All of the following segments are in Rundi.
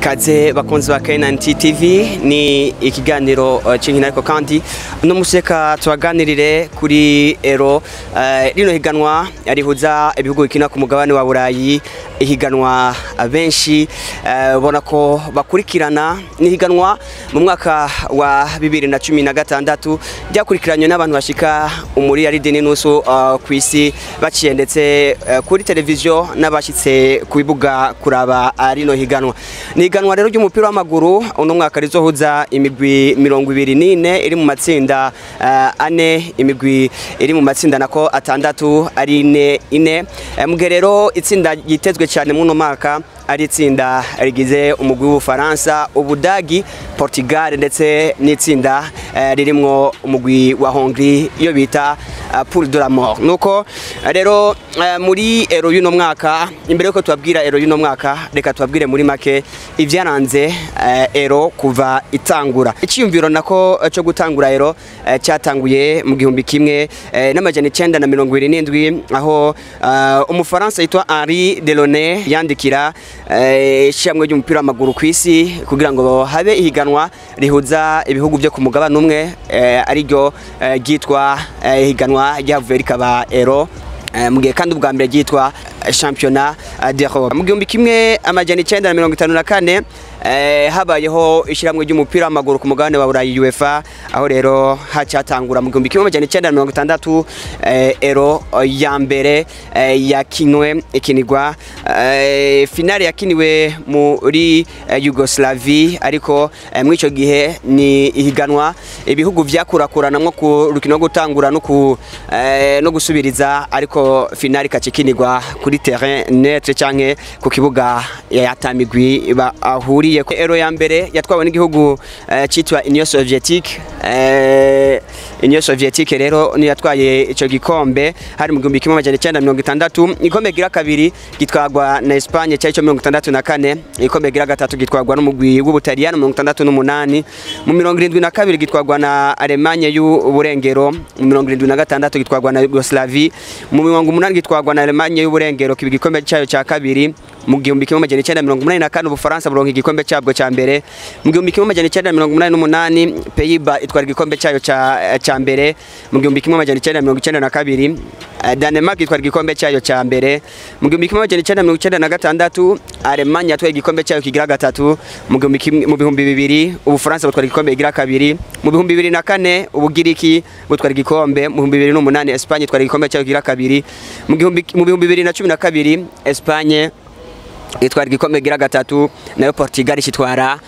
Kaze bakunzi ba KNT TV, ni ikiganiro c'inkino, ariko kandi uno musi reka tubaganirire kuri Euro, rino higanwa rihuza ibihugu bikina ku mugabane wa Burayi, ihiganwa benshi ubona ko bakurikirana. Ni higanwa mu mwaka wa 2016 ryakurikiranywe n'abantu bashika umuriyaridi n'inusu ku isi, baciye ndetse kuri televiziyo n'abashitse ku bibuga kuraba rino higanwa. Ni higanwa rero ry'umupira w'amaguru uno mwaka rizohuza imigwi 24 iri mu matsinda ane, imigwi iri mu matsinda nako atandatu ari ine ine. Mu gihe rero itsinda ryitezwe cyane muri uno mwaka ari itsinda rigize umugwi w'Ubufaransa, Ubudagi, Portugal ndetse n'itsinda ririmwo umugwi wa Hongrie, iyo bita Poule de la mort. Nuko rero muri Euro y'uno mwaka, imbere yuko tubabwira Euro y'uno mwaka, reka tubabwire muri make ivyaranze Euro kuva itangura. Iciyumviro nako cyo gutangura Euro cyatanguye mu 1977, aho umufaransa yitwa Henri Delaunay yandikira ishyirahamwe ry'umupira w'amaguru ku isi kugira ngo habe ihiganwa rihuza ibihugu byo ku mugabane umwe, ariryo ryitwa ihiganwa ryavuye rikaba Euro, mu gihe kandi ubwa mbere ryitwa Championnat d'Europe. Mu 1954 habayeho ishyirahamwe ry'umupira w'amaguru ku mugabane wa Burayi, UEFA, aho rero hacyatangura mu 1960 Euro ya mbere yakinwe, ikinirwa finale yakiniwe muri Yugoslavie. Ariko muri ico gihe ni ihiganwa ibihugu vyakurakuranamwo ku rukino rwo gutangura no gusubiriza, ariko finale ikacikinirwa kuri terrain neutre canke ku kibuga yatamigwi bahuriye. Euro ya mbere yatwawe n'igihugu citwa Union Soviétique. Union Soviétique rero niyo yatwaye ico gikombe, hari mu 1960. Igikombe gira kabiri gitwarwa na Espagne, cyari cyo 64. Igikombe gira gatatu gitwarwa n'umugwi w'Ubutaliyano 68. Mu 72 gitwarwa na Allemagne y'Uburengero, mu 76 gitwarwa na Yugoslavie, mu 80 gitwarwa na Allemagne y'Uburengero, kiba igikombe cyayo cya kabiri. Mu 1984 Ubufaransa buronka igikombe cyabwo cya mbere. Mu 1988 Pays-Bas itwara igikombe cyayo cya mbere. Mu 1992 Denmark itwara igikombe cyayo cya mbere. Mu 1996 Allemagne yatwaye igikombe cyayo kigira gatatu. Mu 2000 Ubufaransa butwara igikombe kigira kabiri. Mu 2004 Ubugiriki butwara igikombe. Mu 2008 Espagne itwara igikombe cyayo kigira kabiri. Mu 2012 Espagne itwara igikombe gira gatatu, nayo Portugal itwara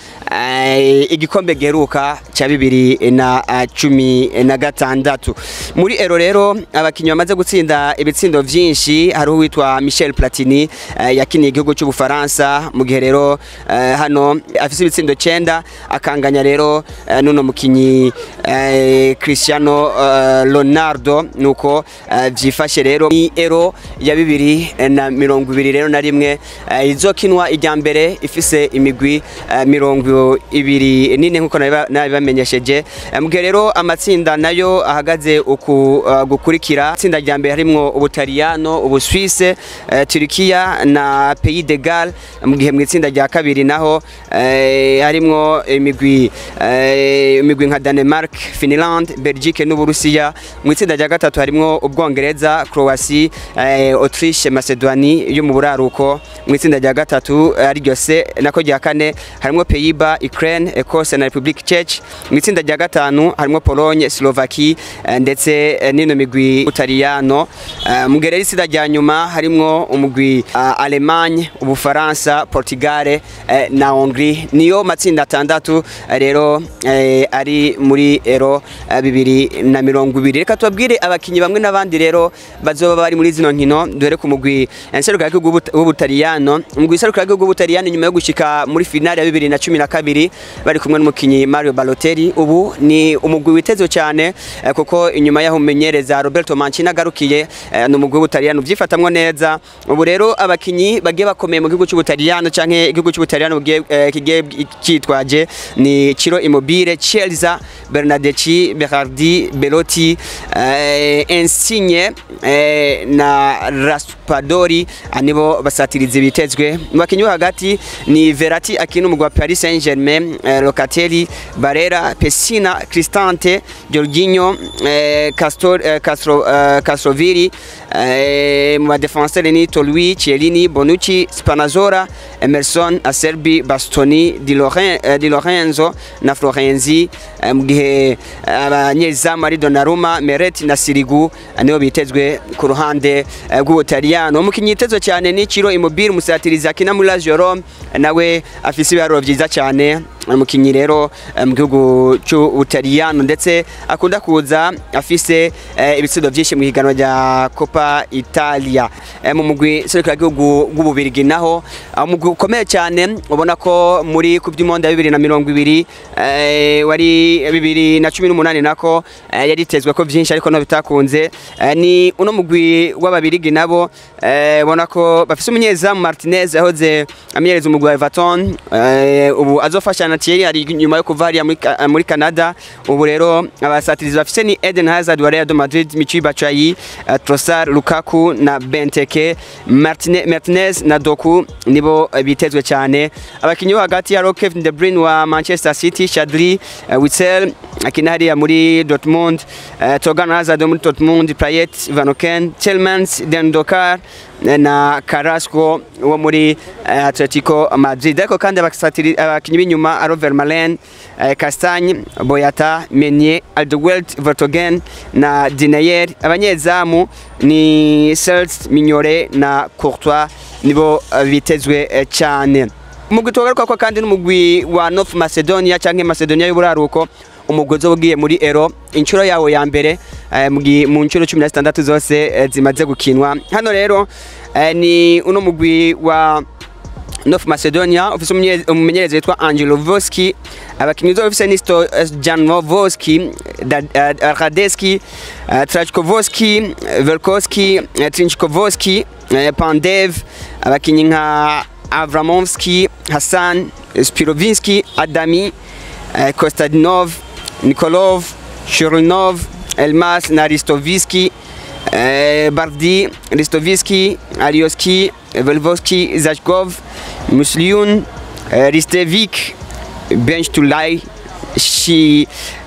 igikombe giheruka cya 2016. Muri Euro rero abakinyi bamaze gutsinda ibitsindo vyinshi hariho uwitwa Michel Platini, yakiniye igihugu cy'Ubufaransa, mu gihe rero hano afise ibitsindo 9, akanganya rero nuno mukinyi Cristiano Ronaldo. Nuko vyifashe rero. Ni Euro ya 2021 rero izokinwa ijya mbere ifise imigwi 24 nkuko nabibamenyesheje. Mu gihe rero amatsinda nayo ahagaze uku gukurikira: itsinda rya mbere harimwo Ubutaliyano, Ubusuwise, Turkiya na Pays de Galles, mu gihe mu itsinda rya kabiri naho harimwo imigwi nka Denmark, Finland, Belgique n'Uburusiya. Mu itsinda rya gatatu harimwo Ubwongereza, Croatie, Autriche, Macedoine yo mu buraruko. Mu itsinda rya gatatu ariryo se nako rya kane harimwo Pays-Bas, Ukraine, Ecosse na République Tchèque. Mu itsinda rya gatanu harimwo Pologne, Slovaquie ndetse n'ino migwi Utaliyano. Mu gihe rero itsinda rya nyuma harimwo umugwi Allemagne, Ubufaransa, Portugal na Hongrie. Niyo matsinda atandatu rero ari muri Euro 2020. Reka tubabwire abakinyi bamwe n'abandi rero bazoba bari muri zino nkino. Duhere ku mugwi nserukiragihugu w'Ubutaliyano. Umugwi nserukiragihugu w'Ubutaliyano, nyuma yo gushika muri finale ya 2012 bari kumwe n'umukinyi Mario Balotelli, ubu ni umugwi witezwe cyane, kuko inyuma yaho umenyereza Roberto Mancini agarukiye, ni umugwi w'Ubutaliyano uvyifatamwo neza. Ubu rero abakinyi bagiye bakomeye mu gihugu cy'Ubutaliyano canke igihugu cy'Ubutaliyano kigiye kitwaje ni Ciro Immobile, Chiesa, Bernardeschi, Berardi, Belotti, Insigne na Raspadori, nibo basatirizi bitezwe. bitezwe. Mu bakinyi bo hagati ni Verratti akina umugwi wa Paris Saint-Germain, Locatelli, Barella, Pessina, Cristante, Jorginho, Castroviri. Mu ba défenseur ni Tolui, Chiellini, Bonucci, Spinazzola, Emerson, Acerbi, Bastoni, Di Lorenzo na Florenzi. Mu gihe abanyezamu ari Donnarumma, Meret na Sirigu, nibo bitezwe ku ruhande rw'Ubutaliyano. Umukinyi yitezwe cyane ni Ciro Immobile, umusatirizi akina muri Lazio Rome, nawe afise ibiharuro vyiza cyane. Umukinyi rero mu gihugu cy'Ubutaliyano ndetse akunda kuza afise ibitsindo vyinshi mu higanwa rya Coppa Italia. Mu mugwi serukiragihugu w'Ububirigi naho, umugwi ukomeye cyane ubona ko muri Coupe du Monde ya 2020, wari 2018 nako, yaritezwe ko vyinshi ariko no bitakunze. Ni uno mugwi w'Ababirigi nabo, ubona ko bafise umunyezamu Martinez yahoze amenyereza umugwi wa Everton, ubu azofasha na Thierry ari nyuma yo kuva hariya muri Canada. Ubu rero abasatirizi bafise ni Eden Hazard wa Real Madrid, Michy Batshuayi, Trossard, Lukaku na Benteke, Martinez na Doku nibo bitezwe cyane. Abakinyi bo hagati ya Kevin De Bruyne wa Manchester City, Chadli, Witsel akina hariya muri Dortmund, Thorgan Hazard muri Dortmund, Payet, Van Oken, Tielemans, Dendoncker na Carrasco wo muri Atletico Madrid. Ariko kandi abakinyi b'inyuma Aro Vermaelen, Castagne, Boyata, Meunier, Alderweireld, Vertonghen na Denayer. Abanyezamu ni Sels, Mignolet na Courtois nibo bitezwe cyane. Umugwi tugaruka ko kandi n'umugwi wa North Macedonia canke Macedonia y'uburaruko, umugwi uzoba ugiye muri Euro inshuro yawo ya mbere mu nshuro 16 zose zimaze gukinwa. Hano rero ni uno mugwi wa North Macedonia ufise umumenyereza witwa Angelovski. Abakinyi uzoba ufise ni Stojanovski, Radeski, Trajkovski, Velkovski, Trinchkovski, Pandev, abakinyi nka Avramovski, Hassan, Spirovinski, Adami, Kostadinov, Nikolov, Shurinov, Elmas na Ristovski, Bardi, Ristovski, Alioski, Velvoski, Zajkov, Musliun, Ristevik, Benchtulay,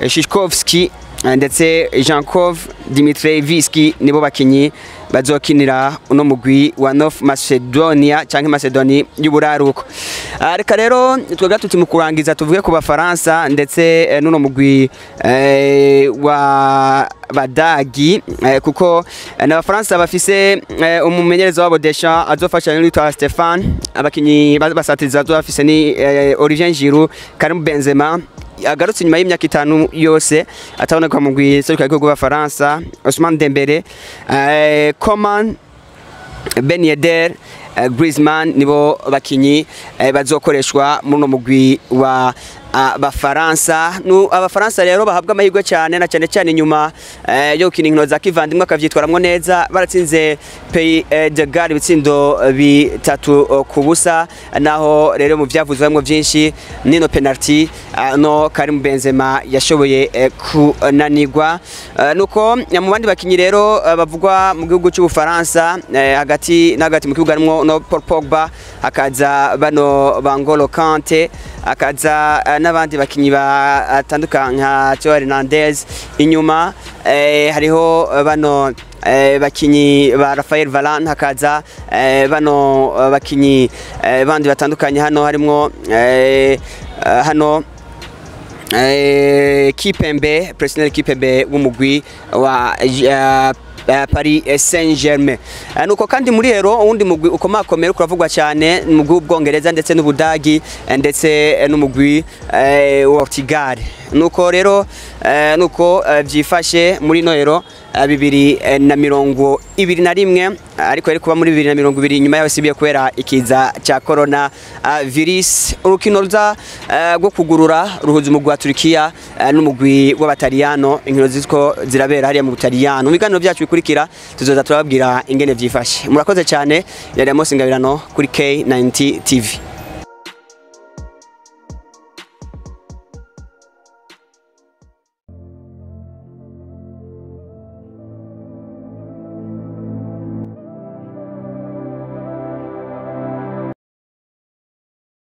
Shishkovski ndetse Jankov Dimitrievski nibo bakinyi bazokinira uno mugwi wa North Macedonia canke Macedonia y'uburaruko. Reka rero twebwe tuti mu kurangiza tuvuge ku Bafaransa ndetse n'uno mugwi wa Badagi, kuko n'Abafaransa bafise umumenyereza wabo Deschamps azofasha n'uwitwa Stefan. Abakinyi basatiriza bafise ni Olivier Giroud, Karim Benzema agarutse inyuma y'imyaka 5 yose ataboneka mu mugwi serukiragihugu w'Abafaransa, Ousmane Dembele, Coman, Ben Yedder, Griezmann nibo bakinyi bazokoreshwa muri uno mugwi wa Abafaransa. Abafaransa rero bahabwa amahirwe cyane na cyane cyane nyuma yo gukina inkino za kivandimwe akavyitwaramwo neza, baratsinze Pays de Galles ibitsindo 3-0, naho rero mu vyavuzwemwo vyinshi nino penalty no Karim Benzema yashoboye kunanirwa. Nuko mu bandi bakinyi rero bavugwa mu gihugu cy'Ubufaransa, hagati na hagati mu kibuga harimwo no Paul Pogba, hakaza bano Bangolo Kante, hakaza n'abandi bakinyi batandukanye nka Theo Hernandez. Inyuma hariho bano bakinyi ba Rafael Varane, hakaza bano bakinyi bandi batandukanye. Hano harimwo hano Kimpembe, Presnel Kimpembe w'umugwi wa Paris Saint-Germain. Nuko kandi muri Euro uwundi mugwi ukomakomera kuravugwa cyane mugwi w'Ubwongereza ndetse n'Ubudagi, ndetse n'umugwi wa Portugal. Nuko rero nuko vyifashe muri no Euro 2021, ariko yari kuba muri 2020 nyuma yaho sibiye kubera ikiza ca corona virus. Urukino ruza rwo kugurura ruhuza umugwi wa Turkiya n'umugwi w'Abataliyano, inkino zitwo zirabera hariya mu Butaliyano. Mu biganiro byacu bikurikira tuzoza turababwira ingene vyifashe. Murakoze cyane. Yari Amos Ngabirano kuri K90 TV.